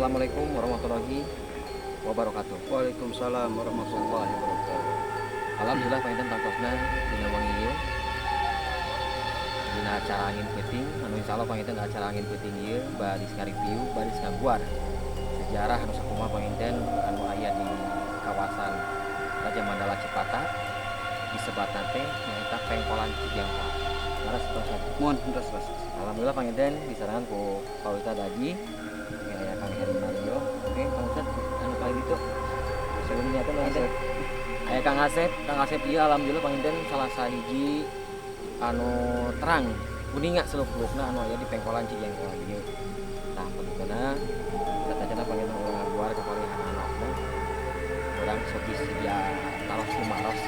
Assalamualaikum warahmatullahi wabarakatuh. Waalaikumsalam warahmatullahi wabarakatuh. Alhamdulillah, panginten tangtosna dina wengi ieu, dina acara Angin Peuting, anu insyaallah panginten acara Angin Peuting ieu baris ngareview, baris ngaguar sejarah anu sakumaha panginten anu aya di kawasan Raja Mandala Cepata, disebatna teh nyaeta Pengkolan Cijengkol. Leres, Pak Ustad? Mohon terus terus. Alhamdulillah, panginten disarangan ku Pak Ustad Haji, aya Kang Heri Mario. Oke, Kang Ustad anu kali itu sebelumnya teh panginten aya Kang Asep. Kang Asep ieu alhamdulillah panginten salah sahiji anu terang uninga seluk-belukna anu aya di Pengkolan Cijengkol ieu. Nah, pengikutna satacana panginten urang ngaguar ka palihan anakna. Urang sok sedia taros lumaros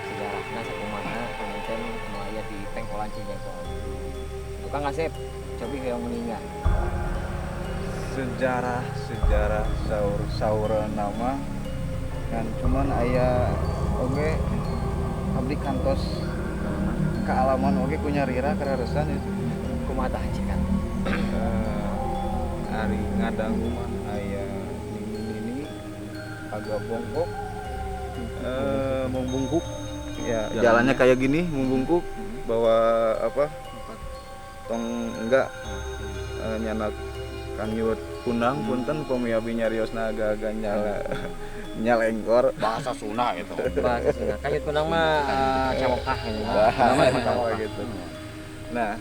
sejarahna sakumaha panginten anu aya di Pengkolan Cijengkol. Kang Asep, cobi hoyong uninga. Sejarah sejarah saur saur nama kan cuman aya oge abdi kantos kaalaman oge ku nyalira kararesan itu. Kumaha tah kan? Ari ngadangu mah aya nini agak bongkok, membungkuk ya. Jalannya. Jalannya kayak gini, membungkuk, bawa apa, tong enggak, nyanak kanyut kunang. Punten pami abi nyariosna agak-agak nyala nyalengkor. Bahasa Sunda itu. Bahasa Sunda. Kanyut kunang mah cawokah gitu. Nama cawokah gitu. Nah,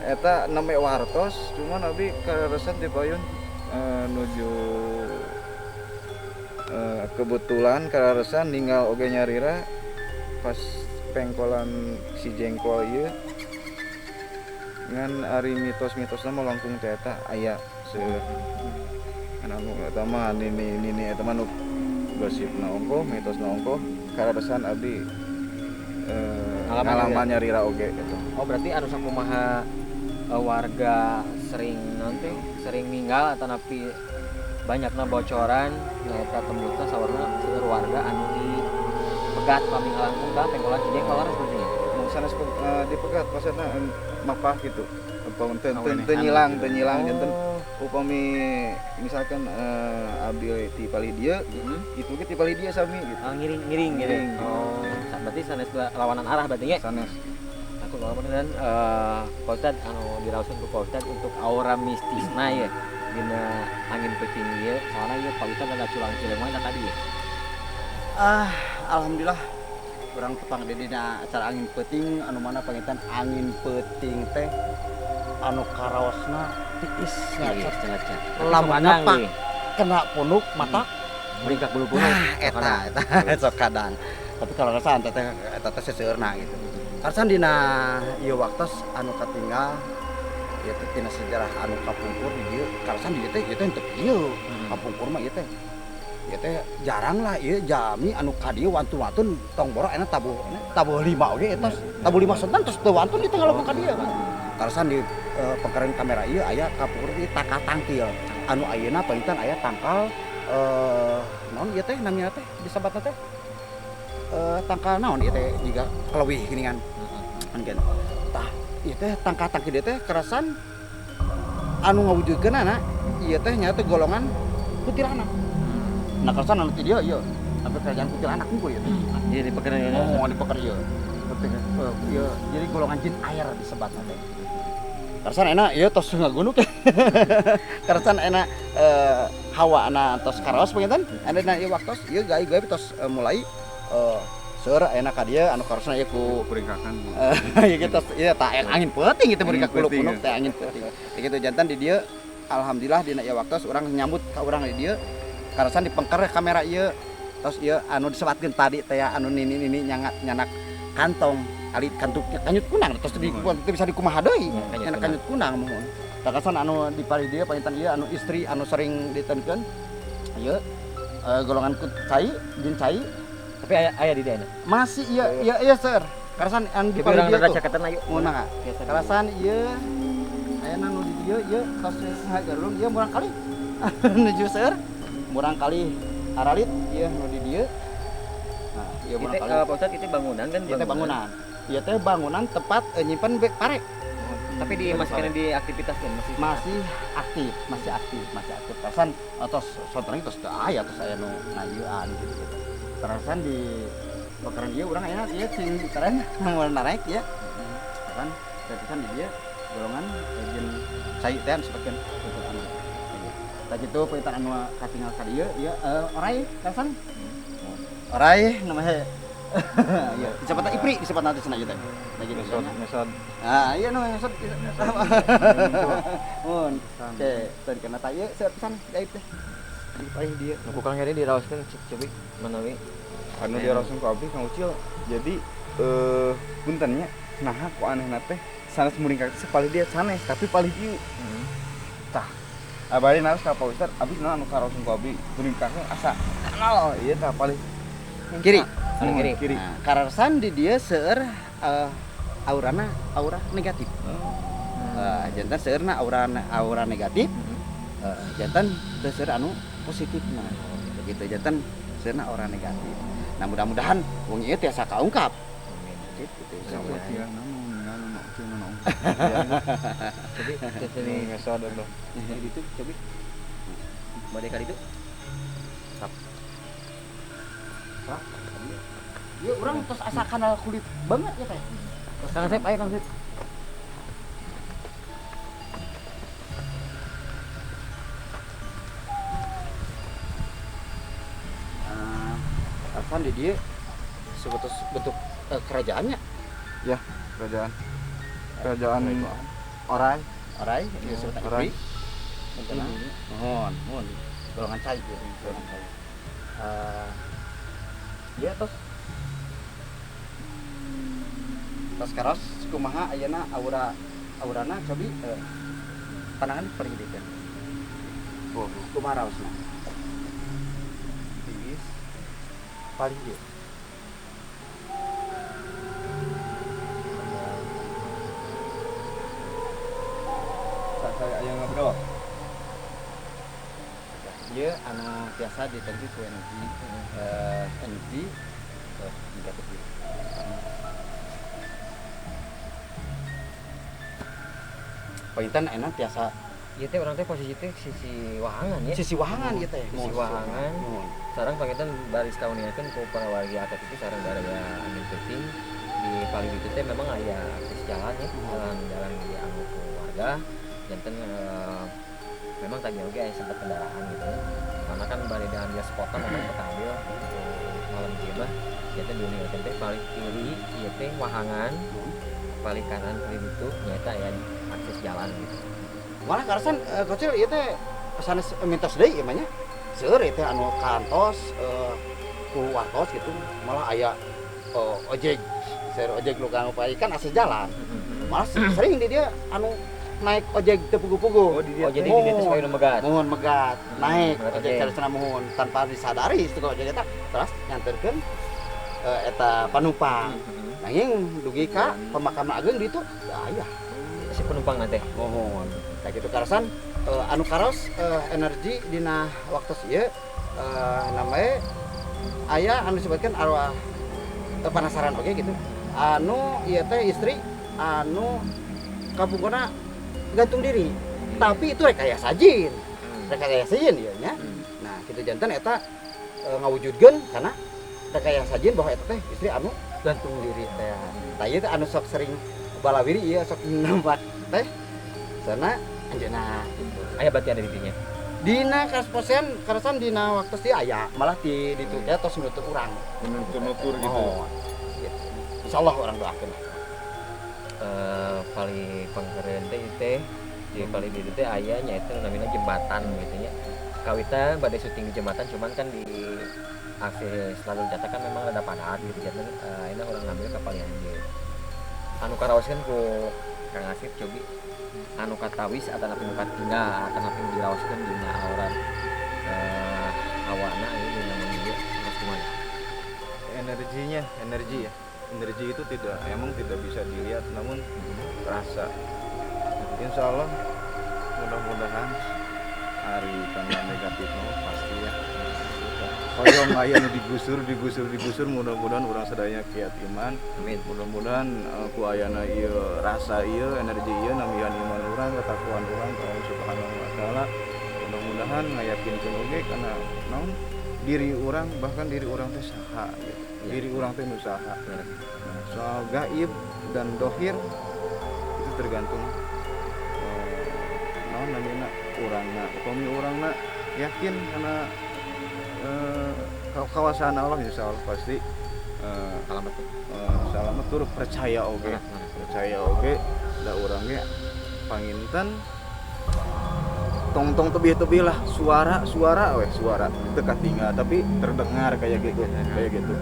eta name wartos, cuman abi kaleresan di payun nuju kebetulan kaleresan ninggal oge nyalira pas Pengkolan si Jengkol ieu. Ngan ari mitos-mitosna mah langkung teh eta aya seueur. Kan anu eta mah nini nini eta mah nu gosipna ongkoh, mitosna ongkoh, kaleresan abdi Ngalaman. Ngalaman nyalira oge gitu. Oh, berarti anu sakumaha warga sering nanti sering ninggal atau napi banyakna bocoran nyaeta tembusna sawarna seueur warga anu dipegat pami ngalangkung ka Pengkolan Cijengkol, leres berarti nya? Mung sanes dipegat, maksudna mapah gitu. Apa teu teu Awenehan teu nyilang, gitu. Teu nyilang janten upami misalkan abdi ti palih dieu, itu ge ti palih dieu sami gitu. Oh, ngiring-ngiring gitu. Ngiring. Oh, berarti sanes lawanan arah berarti nya. Sanes. Aku kalau dan Pak Ustad anu diraoskeun ku Pak Ustad untuk aura mistisna ya dina Angin Peuting ieu, soalnya ieu Pak Ustad ada culang cileng mah tadi ya. Ah, alhamdulillah urang tepang di dina acara Angin Peuting, anu mana panginten Angin Peuting teh anu karaosna tiis. Iya, cenah. Lamun Kadang nepak deui. Kena punuk mata. Meringkak bulu punuk. Nah, eta eta sok kadang. Tapi kalau rasaan teh eta teh seseueurna gitu. Karasan dina ieu waktos anu katinggal ieu teh tina sejarah anu kapungkur di dieu, karasan di dieu teh ieu teh henteu kieu. Kapungkur mah ieu teh. Ieu teh jarang lah ieu jalmi anu ka dieu wantun-wantun tong boro enak tabuh tabuh lima oge eta tabuh lima sonten terus teu wantun di tengah ka dieu. Karasan di pengkeren kamera ieu aya kapungkur ieu tangkal tangkil anu ayeuna panginten aya tangkal naon ieu teh namina teh disebatna teh tangkal naon ieu teh jiga kelewih geuningan kan kan. Tah, ieu teh tangkal tangkil ieu teh kerasan anu ngawujudkeunana ieu teh nya teh golongan kuntilanak. Nah, kerasan anu ti dieu ieu sampai kerajaan kuntilanak unggul ieu teh. Jadi dipekeun. Oh, dipeker ieu. Ieu jadi golongan jin air disebatna teh. Karasan enak ieu tos ngagunuk. Karasan enak hawa na tos karaos panginten. Enak ieu waktos ieu gaib-gaib tos mulai seueur enak ka dieu anu karosna ieu ku Peringkakan. Ya gitu ieu tah angin peuting gitu mereka Angin kulo peuting, punuk ya. Teh angin peuting. Ya gitu, jantan di dieu alhamdulillah dina ieu waktos urang nyambut ka urang di dieu karasan dipengker kamera ieu tos ieu anu disebatkeun tadi teh ya, anu nini-nini nyangat nyanak kantong alit kantuk kanyut kunang tos di teu bisa dikumaha deui. Ya, kanyut nyanak kunang. Kanyut kunang muhun. Karasan anu di palih dieu panginten ieu anu istri anu sering ditenkeun ieu golongan cai jin cai. Tapi aya aya di dieu. Masih iya iya iya sir, karasan anu di Tapi palih urang dieu rada tuh caketan ayo. Mun mangga. Biasa di- Karasan ieu ayeuna nu di dieu ieu tos garulung ieu murang kali nuju seur murang kali aralit ieu nu di dieu. Nah, ieu Itu murang kali. Pak Ustad, itu bangunan kan? Ieu teh bangunan. Ieu teh bangunan tempat nyimpen pare. Tapi di masih kena di aktivitas kan masih aktif, masih aktif, masih aktif. Terusan atos sonten tos teu aya tos aya nu ngayeuan gitu-gitu. Terusan di pekeren ieu urang ayeuna ieu sing keren mun narek ya. Kan terusan di dieu golongan jeung cai teh anu seperti anu. Tah kitu pengitan anu katingal ka dieu ieu orai terusan. Orai namanya. Iya, disebutna Ipri, disebutna teh cenah ieu teh. Lagi mesod. Ah, iya nu mesod. Mun. Oke, tadi kana ta ieu seueur pisan gaib teh. Di paling dieu. Nu ku Kang Heri diraoskeun cobi manawi. Anu diraoskeun ku abdi Kang Ucil. Jadi punten nya naha ku anehna teh sanes muringkak teh palih dia sanes tapi palih dieu. Tah. Abadi naros ka Pak Ustad, abdi cenah anu karaoskeun ku abdi muringkakna asa kanal ieu tah palih kiri. Kiri. Kiri. Nah, karasan di dia seueur aurana aura negatif. Jantan seueurna aura negatif. Jantan teu seueur anu positifna. Gitu jantan seueurna aura negatif. Nah, mudah-mudahan wong ieu tiasa kaungkap. Gitu. Cobi sini ngesod atuh. Gitu cobi. Bade ka ditu. Tap. Ya urang tos asa kanal kulit banget ya teh. Kang Asep, ayo Kang Asep. Kan di dia sebetul bentuk kerajaannya. Ya, kerajaan. Kerajaan Orai. Orai, ya sebut Orai. Mohon, mohon. Golongan cai ya, golongan cai. Dia tos tos karos kumaha ayeuna aura aurana cobi pandangan pergi dieu. Oh, kumaha raosna? Tiis paling dieu. Saya aya ngobrol. Ieu anu biasa ditentu ku energi energi negatif ieu. Paintan enak tiasa ieu teh urang teh posisi teh sisi wahangan ya. Sisi wahangan ieu teh. Sisi wahangan. Sareng panginten baris kauniakeun ku para wargi akad itu sareng baraya angin peuting di paling ditu teh memang aya akses jalan ya, jalan-jalan di anu ku warga. Janten memang tadi oge aya sempat kendaraan gitu ya. Karena kan bari diambil spotan memang ketambil malam ieu mah janten diuniakeun teh paling kiri ieu teh wahangan, paling kanan kiri ditu nyaeta aya akses jalan gitu. Malah karasan kecil ieu teh sanes mintos deui ieu mah nya. Seueur ieu teh anu kantos ku wartos gitu malah aya ojek. Seueur ojek nu kang kan akses jalan. Malah sering di dia anu naik ojek teu puguh-puguh. Oh, di dia. Oh, jadi di dia teh supaya nu megat. Muhun megat, naik ojek carana muhun tanpa disadari itu ojek eta terus nyanterkeun eta panumpang. Nanging dugi ka pemakaman ageung di ditu teu aya. Si penumpang teh. Muhun. Kayak gitu karasan anu karos energi dina waktu ieu namanya aya anu disebutkeun arwah penasaran oge gitu. Anu ieu teh istri anu kapungkurna gantung diri. Tapi itu rekayasa jin. Rekayasa jin ieu nya. Nah, kitu janten eta ngawujudkeun karena rekayasa jin bahwa eta teh istri anu gantung diri teh. Tah ieu teh anu sok sering balawiri ieu sok nampak teh sana anjeunna gitu. Aya berarti ada di dinya. Dina kasposean karasan dina waktu teh aya, malah di ditu teh tos nutur urang. Nutur-nutur gitu. Oh, gitu. Insyaallah urang doakeun. Paling pangkeureun teh teh di paling ditu teh aya nyaeta namina jembatan gitu nya. Kawita bade syuting di jembatan cuman kan di akses lalu jata kan memang rada padat gitu janten ayeuna urang ngambil ka palihan ieu. Anu karaoskeun ku Kang Asep cobi anu katawis atanapi nu katinggal atanapi nu diraoskeun dina aura hawana ieu dina ieu geus kumaha. Energinya, energi ya. Energi itu tidak emang tidak bisa dilihat namun terasa. Insya Allah mudah-mudahan hari tanda negatif pasti ya. Hoyong aya nu digusur digusur digusur, mudah-mudahan urang sadaya kiat iman. Amin. Mudah-mudahan ku ayana ieu rasa ieu energi ieu nambihan iman urang, ketakwaan urang ka Allah Subhanahu wa taala. Mudah-mudahan ngayakinkeun oge kana naon diri urang, bahkan diri urang teh saha gitu. Ya. Diri urang teh nu saha. Bener. Nah, soal gaib dan dohir itu tergantung naon namina urangna. Upami urangna yakin karena kawasan Allah, insya Allah pasti Salamet. Salamet tur percaya oge. Bener, bener. Percaya oge da urang ge panginten tong-tong tebih-tebih lah, suara-suara weh, suara teu katinggal tapi terdengar kayak gitu, kayak gitu.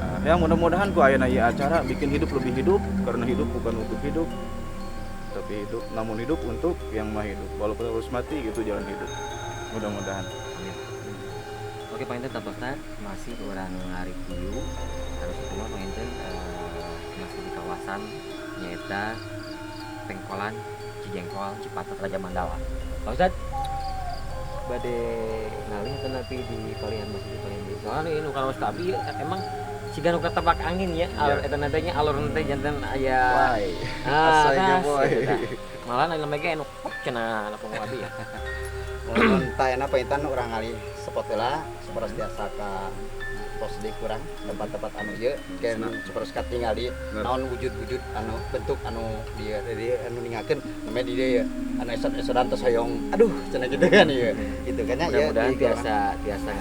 Nah, ya mudah-mudahan ku ayana ieu acara bikin hidup lebih hidup, karena hidup bukan untuk hidup, tapi hidup namun hidup untuk yang maha hidup, walaupun harus mati gitu jalan hidup, mudah-mudahan. Amin. Oke, panginten tantosna masih urang ngareview harus itu mah panginten masih di kawasan nyaeta Pengkolan Cijengkol Cipatat Raja Mandala. Pak Ustad bade ngalih atau napi di palihan, masih di palihan di soalnya ini kalau abi emang siga nu ketebak angin ya, alur eta nantinya alur nanti janten aya. Wai. Ah, Asa ge tas, boy. gitu tah. Malah aya ge anu pop cenah lapung abi ya. Mun tah enak panginten urang ngalih spot heula saparos tiasa ka tos deui kurang tempat-tempat anu ieu ken saparos katingali naon wujud-wujud anu bentuk anu dieu di anu ningakeun namanya di dieu ya anu esot-esodan tos hoyong aduh cenah gitu kan ieu gitu kan nya ieu Mudah-mudahan di tiasa tiasa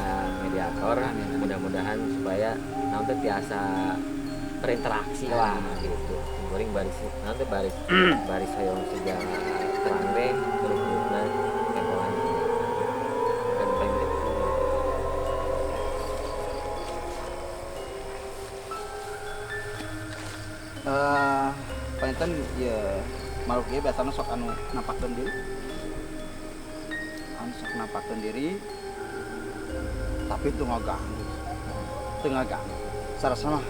mediator, mudah-mudahan supaya naon teh tiasa berinteraksi lah gitu. Goreng baris naon teh baris baris hoyong siga terang teh terus-terusna Pengkolan kan paling teh. Eh, panginten ya makhluk ieu biasana sok anu nampakkeun diri, anu sok nampakkeun diri tapi teu ngaganggu, teu ngaganggu sarasana mah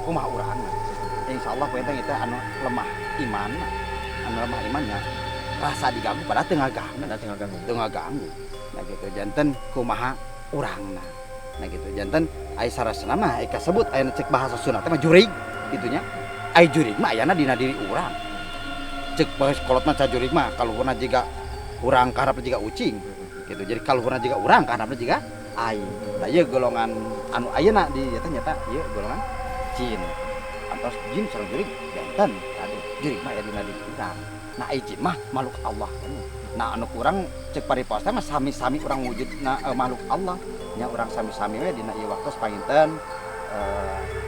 kumaha urang. Insyaallah panginten itu anu lemah iman, anu lemah imannya rasa diganggu padahal teu ngaganggu. Karena teu ngaganggu. Teu ngaganggu. Nah gitu janten kumaha urangna. Nah gitu janten ai sarasana mah ai kasebut aya cek bahasa Sunda teh mah jurig kitu nya. Ai jurig mah ayana dina diri urang. Cek bahasa kolot mah cajurig mah kaluhurna jiga urang kaharepna jiga ucing gitu. Jadi kaluhurna jiga urang kaharepna jiga ai. Nah ieu golongan anu ayeuna di eta nyata ieu golongan jin. Antos jin sareng jurig benten tadi. Jurig mah aya dina diri urang. Nah ai jin mah makhluk Allah kan. Nah anu kurang cek paripaos teh mah sami-sami urang wujudna makhluk Allah. Nya urang sami-sami we dina ieu waktos panginten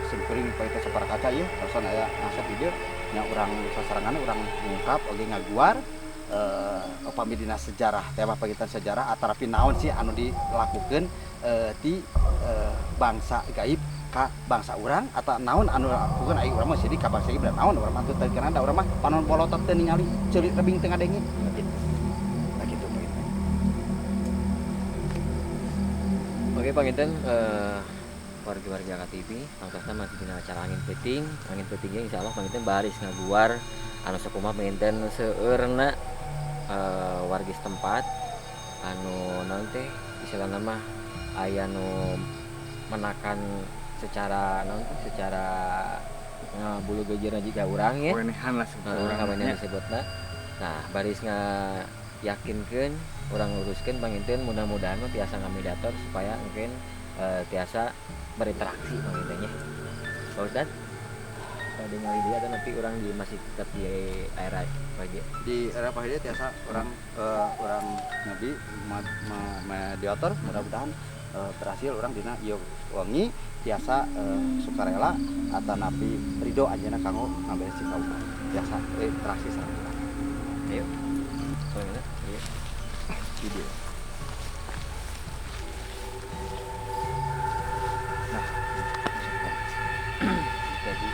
sim kuring panginten sapara kaca ieu terusan aya ngasep di dieu nya urang sasarengan urang ngungkap oge ngaguar upami dina sejarah teh mah panginten sejarah atarapi naon sih anu dilakukeun ti bangsa gaib ka bangsa urang atau naon anu lakukeun ai urang mah sidik ka bangsa gaib da naon urang mah teu teu da urang mah panon bolotot teu ningali ceurik rebing teu ngadenge gitu. Nah gitu panginten. Oke panginten warga-warga KTV tangtosna masih dina acara angin peuting. Angin peuting ge insyaallah panginten baris ngaguar anu sakumaha panginten seueurna wargi setempat anu naon teh istilahna mah aya nu menakan secara naon teh secara ngabulu gejerna jiga urang ya. Wenehan lah sebut Heeh, urang kawenehan nya. disebutna. Nah, baris ngayakinkeun urang luruskeun panginten mudah-mudahan mah tiasa ngamediator supaya mungkin tiasa berinteraksi panginten nya. Pak Ustad, tadi ngali dia atau nanti orang di masih tetap di area pagi. Di era pagi tiasa orang orang nabi mediator mudah-mudahan berhasil orang dina ieu wengi tiasa sukarela atau napi ridho anjeunna kanggo ngaberesi ka urang tiasa interaksi sareng urang. Ayo. Soalnya iya. Video. Nah, jadi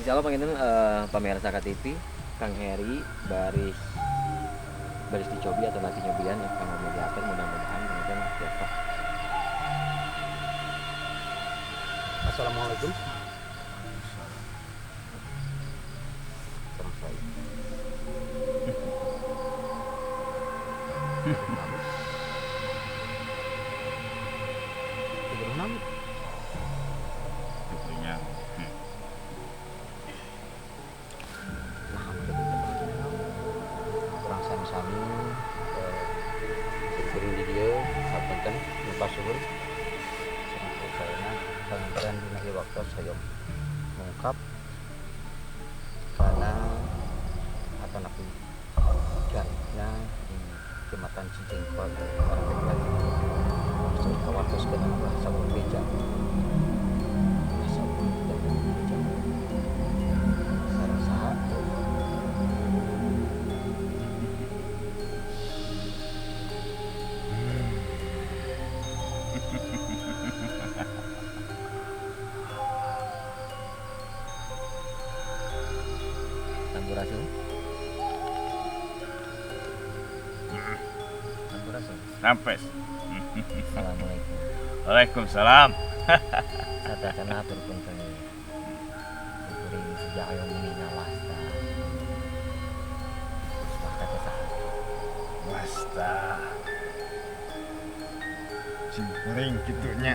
insya Allah panginten pamirsa KTV Kang Heri baris baris dicobi atau nanti nyobian ya kanggo mediator mudah-mudahan panginten biasa. Assalamualaikum. Sareng saya. Pasuhun sareng panginten dina ieu waktos hoyong mengungkap karena atanapi gaibna di Kecamatan Cijengkol orang lagi maksud kawartoskeun anu ulah saur beja ulah saur beja sareng saha. Sampurasun. Sampurasun. Rampes. Assalamualaikum. Waalaikumsalam. Satacana hatur punten. Kuring sejak hoyong uninga wasta. Wasta teh saha? Wasta. Sing kuring kitu nya.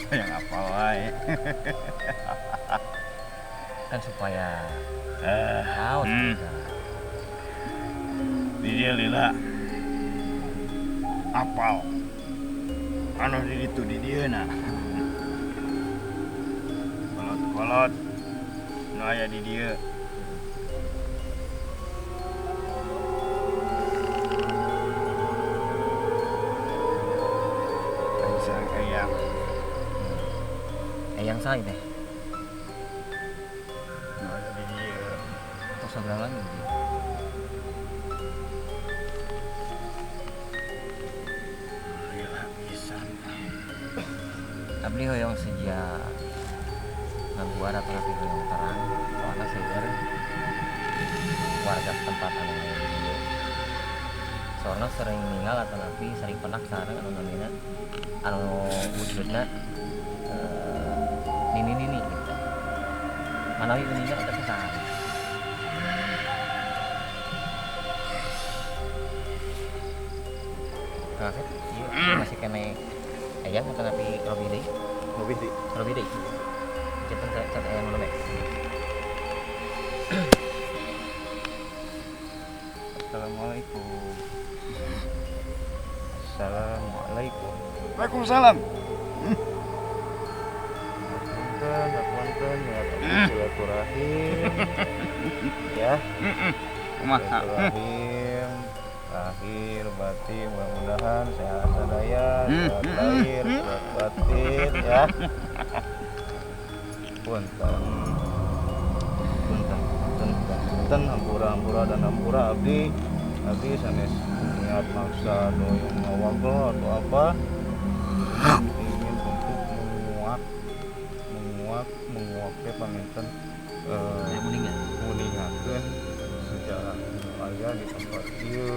Yang apa wae. Kan supaya tahu di dieu lila apal anu di ditu di dieu na kolot-kolot nu aya di dieu. Sareng eyang. Eyang saha teh? Tos sabaraha lami di dieu? Lila pisan. Abdi hoyong seja ngaguar atau napi hoyong terang soalna seueur warga setempat anu aya di dieu. Soalna sering ninggal atau napi sering penak sareng anu namina anu wujudna nini-nini gitu. Manawi uninga eta teh saha? Kang Asep, ieu masih kene eyang atau napi Robi deui? Robi deui. Robi deui. Janten cat eyang nu Assalamualaikum. Assalamualaikum. Waalaikumsalam. Punten, punten ya silaturahim. Ya. Kumaha? Silaturahim. Lahir batin mudah-mudahan sehat sadaya, sehat lahir, sehat batin ya. Punten. Punten, punten, punten, hampura, hampura dan hampura abdi. Abdi sanes niat maksa doyong ngawagel atau apa. Ingin untuk menguak teh panginten nguningakeun sejarah aya di tempat ieu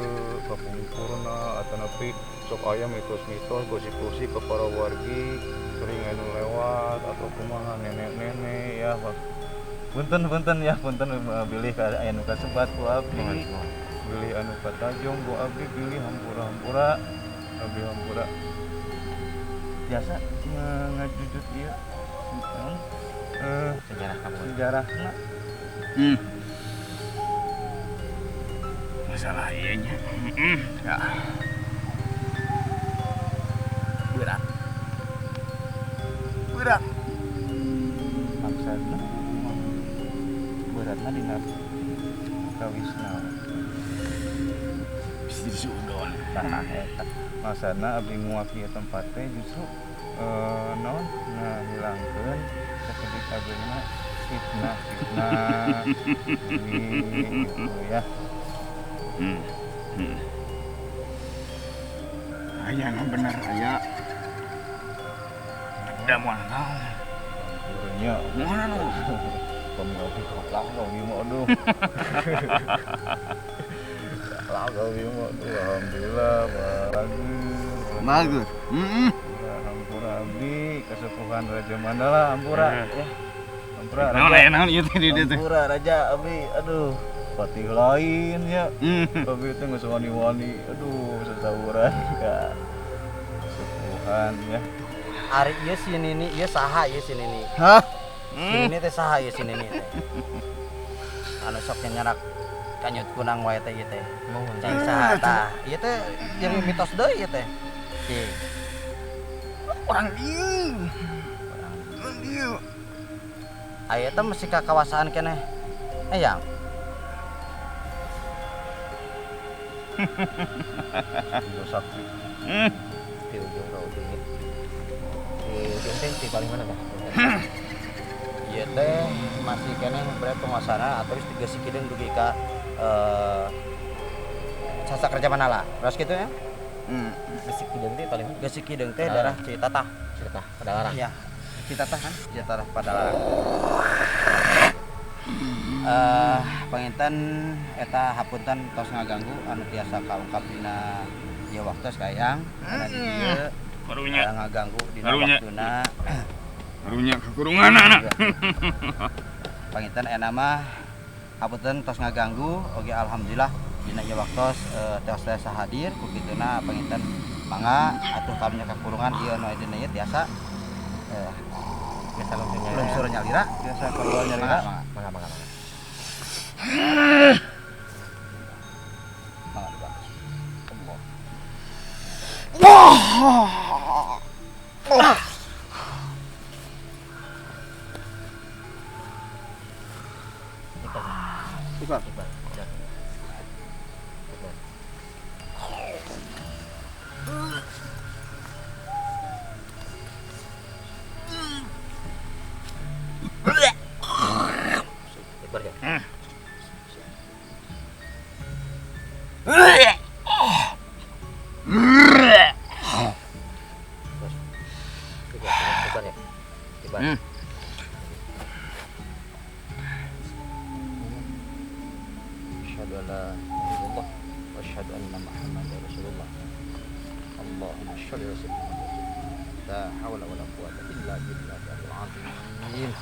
kapungkurna atanapi sok aya mitos-mitos gosip-gosip ke para wargi sering anu lewat atau kumaha nenek-nenek ya punten-punten ya punten bilih aya nu kasebat ku abdi bilih anu katajong ku abdi bilih hampura-hampura abdi hampura biasa ngajujut ieu sejarah kamu sejarahna masalah ieu nya ya berat berat maksudna beratna dina kawisna bisa disuudon tah eta maksudna abdi nguak ieu tempat teh justru naon ngahilangkeun sakedik ageuna fitnah fitnah gitu ya. Aya nu bener aya. Ada moal naon. Nya moal naon. Pamgawe kalah gawe mah aduh. Kalah gawe mah aduh alhamdulillah bagus. Bagus. Heeh. Hampura abdi kasepuhan Raja Mandala hampura ya. Hampura Raja. Naon aya naon ieu teh di dieu teh. Hampura Raja abdi aduh. Patih lain ya. Abdi teh geus wani-wani aduh sasauran ka sepuhan ya. Ari ieu si Nini ieu saha ieu si Nini? Hah? Si Nini teh saha ieu si Nini teh? Anu sok nyarak kanyut kunang wae teh ieu teh. Cai saha Nah, tah, ieu teh yang mitos deui ieu teh. Orang dieu. Orang dieu. Aya teh masih ka kawasaan keneh. Eyang. Sakti. Di ujung ke ujungnya. Di ujung teh di paling mana tah? Ieu teh masih keneh berarti penguasana atau geus Gesik Hideung dugi ka Sasak Raja Mandala. Terus gitu ya? Gesik Hideung teh paling mana? Gesik Hideung teh daerah Citatah. Citatah Padalarang. Iya. Citatah kan? Citatah Padalarang. Panginten eta hapunten tos ngaganggu anu tiasa kaungkap dina ieu waktos ka Eyang kana di dieu. Karunya ngaganggu dina waktuna. Karunya kakurungan anak. Panginten eta mah hapunten tos ngaganggu oge alhamdulillah dina ieu waktos tiasa tiasa hadir ku kituna panginten mangga atuh karunya kakurungan ieu anu dina ieu tiasa biasa lungsur nyalira biasa keluar nyalira. Mangga mangga mangga. Mangga dibalas. Allah. Wah. Iqbal. Iqbal. Iqbal ya. Iqbal ya. Iqbal. Asyhadu an la ilaha illallah wa asyhadu anna Muhammadar Rasulullah. Allahumma shalli wa sallim. La haula wala quwata illa billahil azim.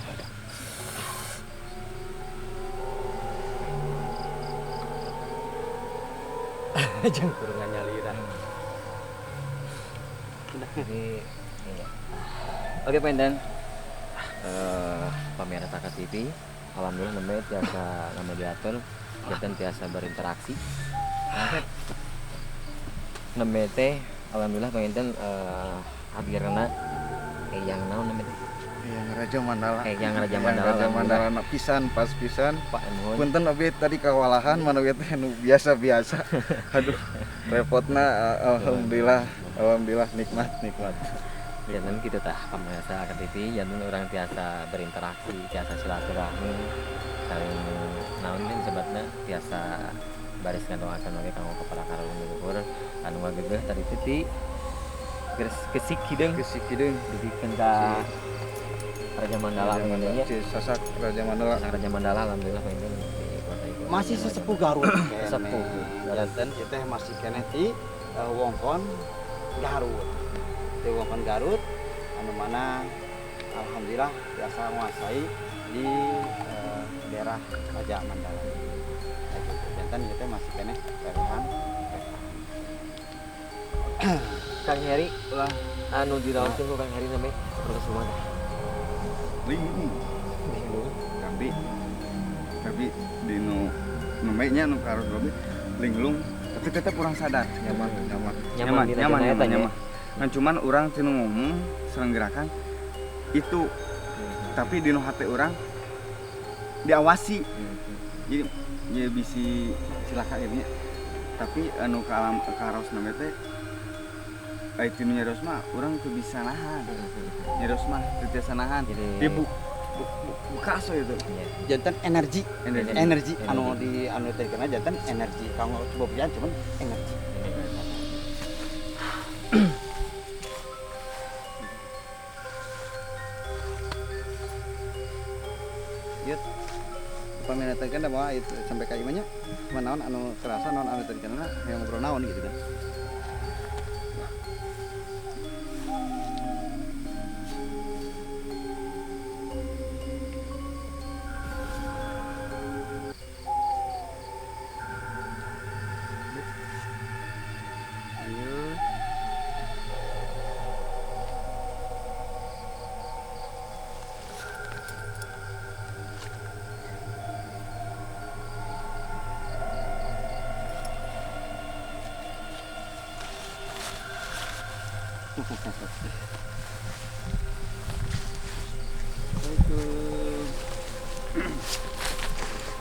Jeung kurungan nyalira. Jadi iya. Oke Pendan. Pamirsa Saka TV, alhamdulillah nembe tiasa ngamediatur, janten tiasa berinteraksi. Nembe teh alhamdulillah panginten hadirna Eyang naon nembe teh? Eyang Raja Mandala. Eyang Raja Mandala. Raja Mandala na pisan pas pisan. Pak nuhun. Punten abi tadi kawalahan manawi teh nu biasa-biasa. Aduh, repotna alhamdulillah. Alhamdulillah nikmat nikmat. Jangan gitu tah pamirsa Saka TV, jangan orang tiasa berinteraksi, tiasa silaturahmi, saling naon teh disebutna tiasa baris ngadoakeun oge kanggo kepala karuhun leluhur anu ngagegeh tadi teh ti Gesik Hideung. Gesik Hideung dugikeun ka Raja Mandala alhamdulillah. Sasak Raja Mandala. Sasak Raja Mandala alhamdulillah panginten di masih sesepuh Garut. Sesepuh. Janten ieu teh masih keneh ti wongkon Garut. Di wongkon Garut anu mana alhamdulillah biasa menguasai di daerah Raja Mandala. Nah, gitu. Janten ieu teh masih keneh karuhan. Kang Heri lah anu diraoskeun ku Kang Heri namanya terus kumaha? Linglung. Tapi di nu nembe nya nu karus lebih linglung tapi tetap kurang sadar nyaman nyaman nyaman nyaman nyaman nyaman. Nah, cuman orang tinu ngomong selenggerakan itu tapi di nu hati orang diawasi. Jadi ya bisi cilaka ieu nya. Tapi anu ka alam karos namanya teh ai tinu nyarios mah urang teu bisa nahan. Nyarios mah teu tiasa nahan. Di buka so itu. Janten energi anu di anu teh kana janten energi kanggo coba cuman energi. Yut. Paminatan kan bahwa itu sampai ka imah nya naon anu kerasa naon anu tadi kana hayang ngobrol naon gitu kan. Assalamualaikum.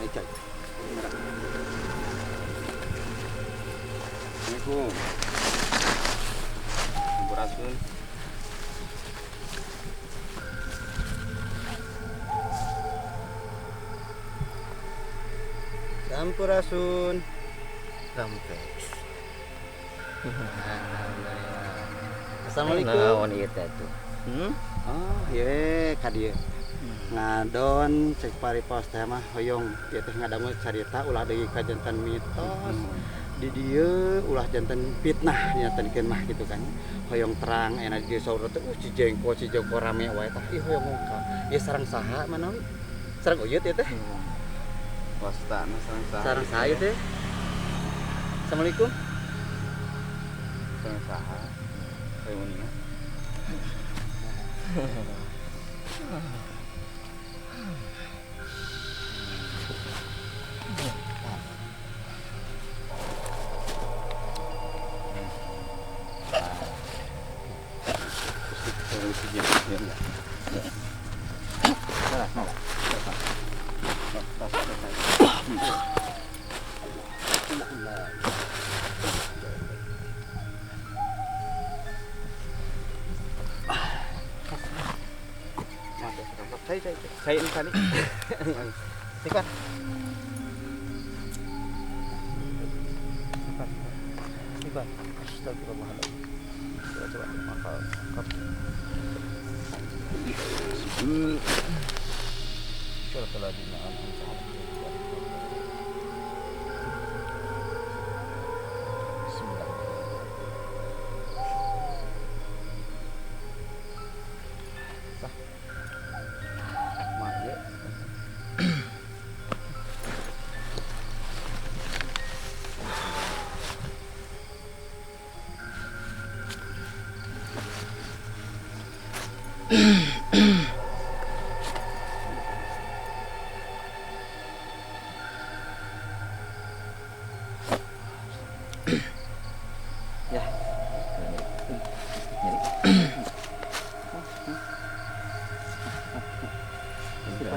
Ayo cai. Assalamualaikum. Sampurasun. Sampurasun. Rampes. Assalamualaikum. Naon ieu teh tuh? Oh, ye ka dieu. Ngadon cek paripos teh mah hoyong ieu teh ngadangu carita ulah deui ka janten mitos. Di dieu ulah janten fitnah nyatenkeun mah gitu kan. Hoyong terang aya di dieu saur teh Cijengko rame wae tah ih hoyong ngungkap. Ieu sareng saha manawi? Sareng Uyut ieu teh. Wastana sareng saha? Sareng saha ieu teh? Assalamualaikum. Sareng saha? Hoyong uninga. Saya ini tadi. Istighfar. Istighfar. Astagfirullahaladzim. Coba maka Ya. Nyeri.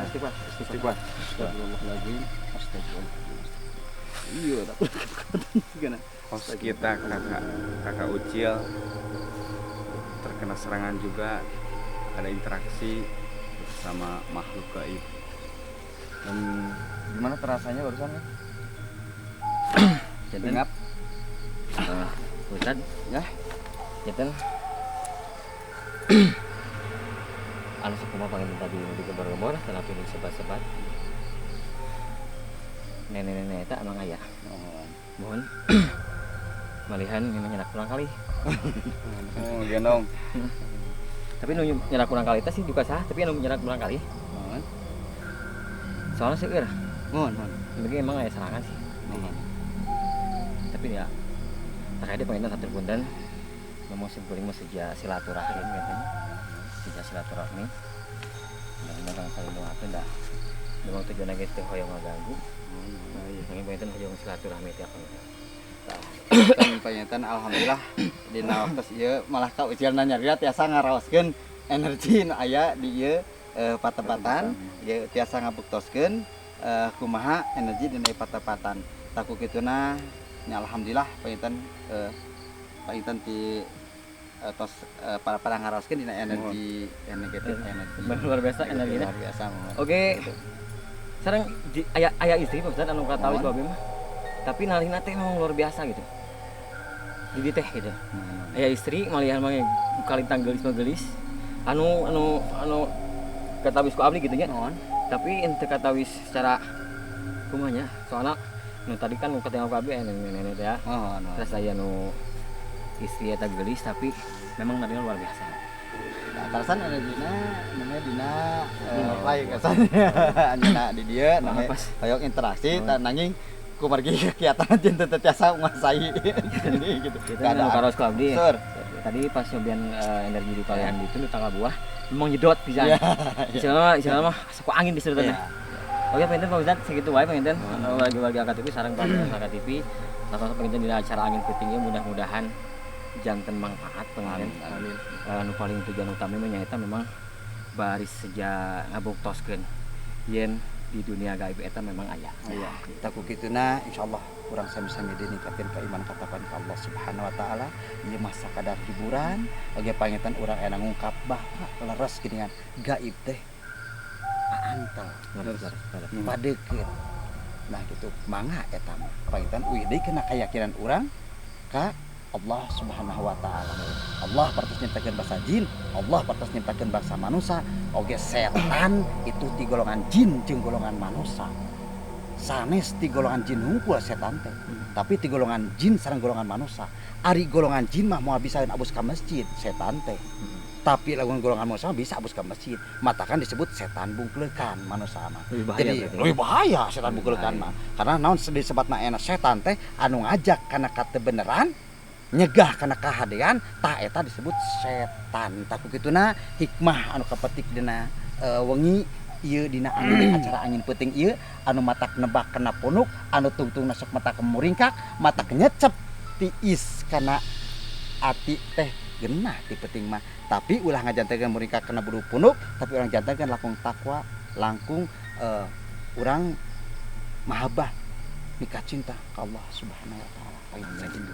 Istighfar, istighfar. Astagfirullahaladzim. Astagfirullahaladzim. Iya, tak gimana? Host kita kakak Ucil terkena serangan juga, ada interaksi bersama makhluk gaib. Dan gimana terasanya barusan ya? Jenten. Ustad, ya. Jenten. Anu sakumaha panginten tadi digembar-gembor tanapi nu sebat-sebat. Nenek-nenek eta emang aya. Oh. Mohon. Malihan memang nyerak kurang kali. Oh, gendong. Tapi nu nyerak kurang kali teh sih juga sah, tapi nu nyerak kurang kali. Mohon. Soalnya seueur. Mohon, mohon. Bagi emang aya serangan sih. Mohon. Tapi ya terkait panginten hatur punten. Ngomong simpuling mah seja silaturahim katanya. Seja silaturahmi. Mudah-mudahan saling doakeun dah. Memang tujuanna ge teu hoyong ngaganggu. Mungkin panginten hoyong silaturahmi teh panginten. Tah, panginten alhamdulillah dina waktos ieu malah ka Ucilna nyarita tiasa ngaraoskeun energi nu aya di ieu patempatan, ieu tiasa ngabuktoskeun kumaha energi dina patempatan. Tah ku kituna nya alhamdulillah panginten panginten ti tos para ngaraoskeun dina energi negatif energi. Luar biasa energina. Luar biasa. Oke. Sareng aya istri Pak Ustad anu katawis babe mah. Tapi nalina teh memang luar biasa gitu. Di teh gitu. Aya istri malihan mah kalintang geulis mah geulis. Anu anu anu katawis ku abdi gitu nya. Tapi ente katawis secara kumaha nya? Soalna nu tadi kan nu katinggal ku abdi aya nenek-nenek teh ya. Terus aya nu istri eta geulis tapi memang nalina luar biasa. Nah, kalasan energina namanya dina lain kesannya anjeunna di dieu namanya hoyong interaksi nanging kumargi kegiatan jeung teu tiasa nguasai gitu. Keadaan karos ku abdi. Tadi pas nyobian energi di palihan gitu nu tanggal buah memang nyedot pisan. Istilahna mah asa ku angin disedotan. Oke, panginten Pak Ustad segitu wae panginten warga-warga AKTV sareng para AKTV langsung panginten dina acara angin peuting ieu mudah-mudahan Janten manfaat panginten. Amin. Anu paling tujuan utami mah nyaeta memang baris seja ngabuktoskeun yen di dunia gaib eta memang aya. Iya, tah ku kituna insyaallah urang sami-sami diningkatkeun keimanan katakwaan ka Allah Subhanahu wa taala. Ieu mah sakadar hiburan, oge panginten urang aya ngungkap bahwa leres geuningan gaib teh paantel, Leres, leres, leres. Padeukeut. Nah gitu, mangga eta mah. Panginten uih deui kana keyakinan urang ka Allah Subhanahu wa taala. Allah parantos nyiptakeun bangsa jin, Allah parantos nyiptakeun bangsa manusia, oge setan itu ti golongan jin jeung golongan manusia. Sanes ti golongan jin hungkul setan teh, tapi ti golongan jin sareng golongan manusia. Ari golongan jin mah moal bisa abus ka masjid setan teh. Tapi lamun golongan manusia mah bisa abus ka masjid. Matakan disebut setan bungkleukan manusia mah. Lebih bahaya Jadi berarti. Lebih bahaya setan Lebih bungkleukan bahaya. Mah. Karena naon disebutna enak setan teh anu ngajak kana katebeneran, nyegah kana kahadean, tah eta disebut setan. Tah ku kituna hikmah anu kapetik dina wengi ieu dina angin acara angin peuting ieu anu matak nebak kana punuk, anu tungtungna sok matak muringkak, matak nyecep tiis kana ati teh genah ti peuting mah. Tapi ulah ngajantenkeun muringkak kana bulu punuk, tapi urang jantenkeun langkung takwa, langkung urang mahabbah, nikah cinta ka Allah Subhanahu wa taala. Sakitu.